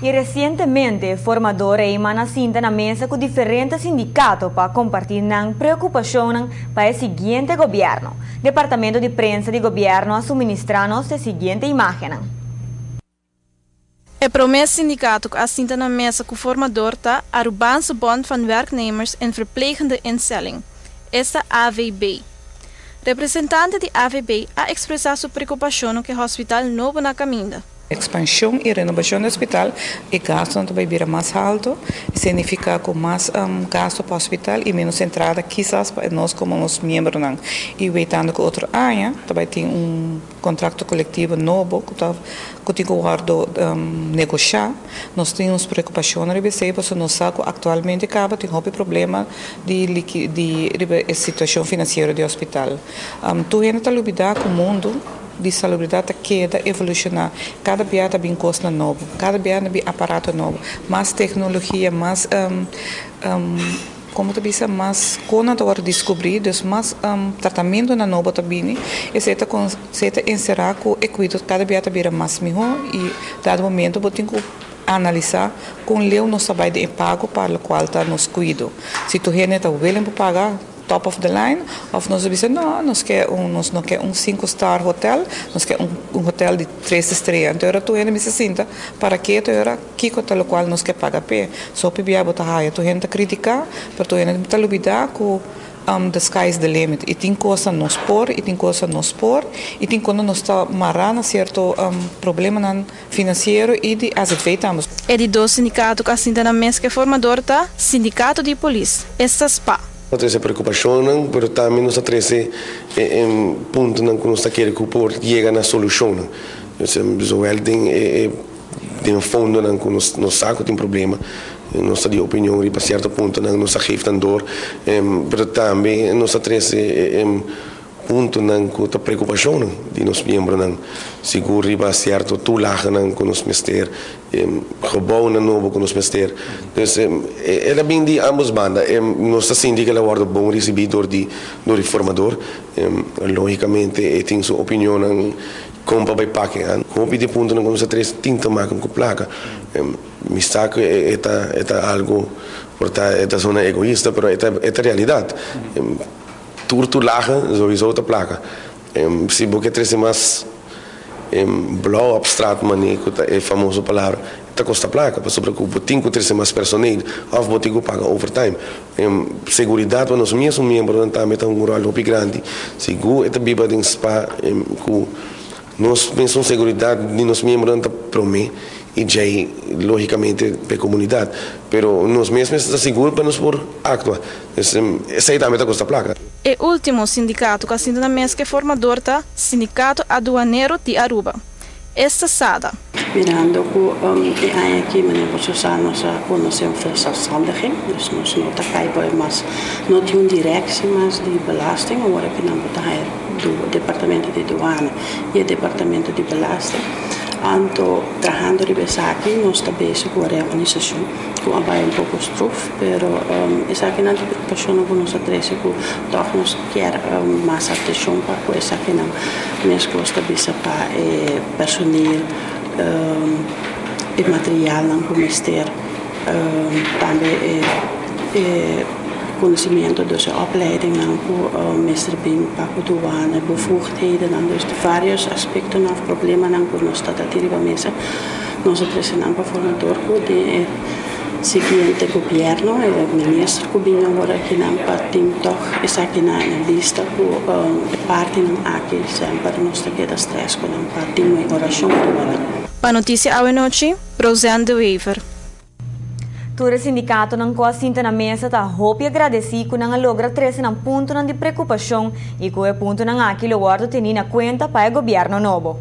Y recientemente, formador Eman a sinta na mesa cu diferente sindicato pa comparti nan preocupacion pa e siguiente gobierno. Departamento di Prensa di Gobierno a suministra nos e siguiente imagen. E prome sindicato cu a sinta na mesa cu formador ta Arubaanse Bond van Werknemers in Verplegende Instelling, esta AVB. Representante di AVB a expresa su preocupacion cu e hospital nobo na caminda. Expansion y renobacion di hospital y gasto tambe bira mas halto, significa cu mas gasto pa hospital y menos entrada kisas pa nos como nos miembronan. Y weitando cu otro aña tambe tin un contrato colectivo nobo cu tin cu wordo negocia. Nos tin preocupacion riba esey, pasobra nos sa actualmente caba tin hopi problema di situacion financiero di hospital. Tur hende ta lubida cu mundo di salubridad ta keda evoluciona. Cada dia ta bin cos nobo, cada dia ta bin aparato nobo, mas tecnologia, mas con ta bisa, mas cos ta wordo descubri, dus mas tratamento na nobo ta bini, y esey ta encera cu e cuido cada dia ta bira mas miho y dado momento bo tin cu analisa con leu nos ta bay di pago pa loke ta nos cuido. Si tur hende ta willing pa paga top of the line, of nos bisa, no, nos no kier un 5 star hotel, nos kier un hotel di 3 strea. Anto, ora tur hende mester sinta, pa cu ora kico ta loke nos kier paga p'e. So pibia bota haya, tur hende critica, pero tur hende ta lubida cu the sky is the limit. Y tin cos nos por, y tin cos nos por, y tin cos nos ta mara na cierto problema financiero y di AZV tambe. E di dos sindicato cu a sinta na mesa cu formador ta Sindicato di Polis, esta SPA. Nos tin preocupacion, pero tambe nos a trece punto cu nos kier cu por yega na solucion. Zowel den fondo cu nos sa cu tin problema, nos ta di opinion pa cierto punto nos geeft dan door, pero tambe nos a trece punto cu ta preocupacion di nos miembronan, sigur riba cierto toelagen cu nos mester, gebouw nobo cu nos mester. Dus el a bin di ambos banda. Nos ta sinti cu el a wordo bon recibi door di formador. Logicamente, tin su opinion con pa bay pake. Hopi di punto cu nos a trece tin te maken cu placa. Mi sa cu e ta algo por ta e ta zona egoista, pero e ta realidad. Tur toelage sowieso ta placa. Si bo kier trece mas blauw op straat manera cu e famoso palabra, ta costa placa, pasobra cu bo tin cu trece mas personeel of bo tin cu paga overtime. Seguridad pa nos mes miembro tambe ta un rol hopi grandi. Sigur e ta biba den SPA cu nos mes seguridad di nos miembro ta prome y ya logicamente pa comunidad, pero nos mes ta sigur pa nos por actua. Esey tambe ta costa placa. E ultimo sindicato cu a sinta na mesa cu formador ta Sindicato Aduanero di Aruba, esta SADA. Mirando cu e aña aki, manera bo sa, nos a conoce un verzelfstandiging, dus nos no ta cay bij mas, no tin un directie mas di belasting, awor cu nan ta e departamento di douane y e departamento di belasting. Anto, trahando riba esaki, nos ta bezig cu reorganisacion, cu a bay un poco stroef, pero esaki nan ta preocupacion cu nos a trece cu toch nos kier mas atencion pa cu esaki nan mescos ta bisa pa personeel, e material nan cu mester, tambe e conocimento, dus de opleiding nan cu mester bin pa cu douane, bevoegdheden nan, dus de varios aspecto of problema nan cu nos ta riba mesa. Nos a trece nan pa formador cu e siguiente gobierno, e minister cu bin awor aki nan pa tin toch esaki na vista cu e parti nan aki semper nos ta keda stress cu nan pa tin mehoracion riba nan. Pa Noticia Awe Nochi, Roseanne de Wever. Tur sindicato nan cu a sinta na mesa ta hopi agradeci cu nan a logra trece nan punto nan di preocupacion y cu e punto nan aki lo wordo teni na cuenta pa e gobierno nobo.